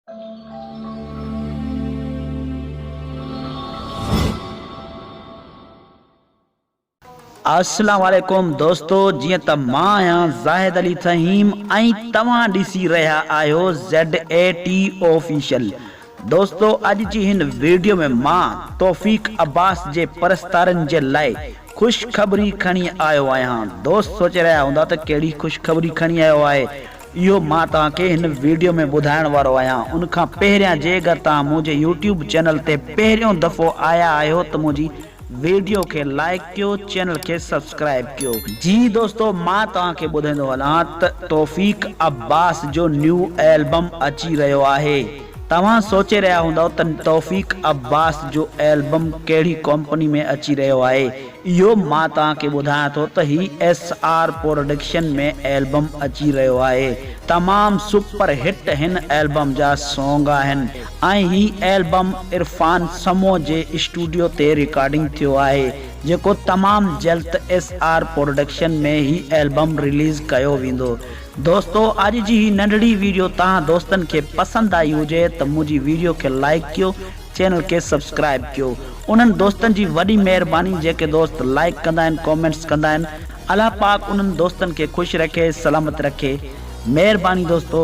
السلام عليڪم دوستو جيئن ته مان آهيان زاهد علي ٿهيم ۽ توهان ڏسي رهيا آهيو زيڊ اي ٽي آفيشل دوستو اڄ جي هن ويڊيو ۾ مان توفيق عباس جي پرستارن جي لاء خوشخبري کڻي آيو آهيان دوست سوچي رهيا هوندا ته ڪهڙي خوشخبري کڻي آيو آهي اهو مان توهان کي هن ويڊيو ۾ ٻڌائڻ وارو آهيان ان کان پهريان جي اگر توهان منهنجي يوٽيوب چينل تي پهريون دفعو آيا آهيو ته منهنجي ويڊيو کي لائيڪ ڪيو چينل کي سبسڪرائيب ڪيو. جي دوستو مان توهان کي ٻڌائيندو هلان ته توفيق عباس جو نيو البم اچي رهيو آهي توهان سوچي رهيا هوندؤ ته توفيق عباس جو البم ڪهڙي ڪمپني ۾ اچي رهيو آهي اهو مان توهان کي ٻڌايان ٿو ته هي ايس آر پروڊڪشن ۾ البم اچي رهيو آهي تمام سپر هٽ هن البم جا سونگ آهن ۽ هي البم عرفان سمون جي اسٽوڊيو تي رڪارڊنگ ٿيو آهي جيڪو تمام جلد ايس آر پروڊڪشن ۾ هي البم رليز ڪيو ويندو دوستو اڄ جي هي ننڍڙي ويڊيو توهان دوستن کي پسند آئي هجي ته منهنجي ويڊيو کي لائيڪ ڪيو چينل کي سبسڪرائيب ڪيو انهن دوستن جي وڏي مهرباني جيڪي دوست لائيڪ ڪندا آهن ڪامينٽس ڪندا آهن الله پاڪ انهن دوستن کي خوش رکي سلامت رکي مهرباني دوستو.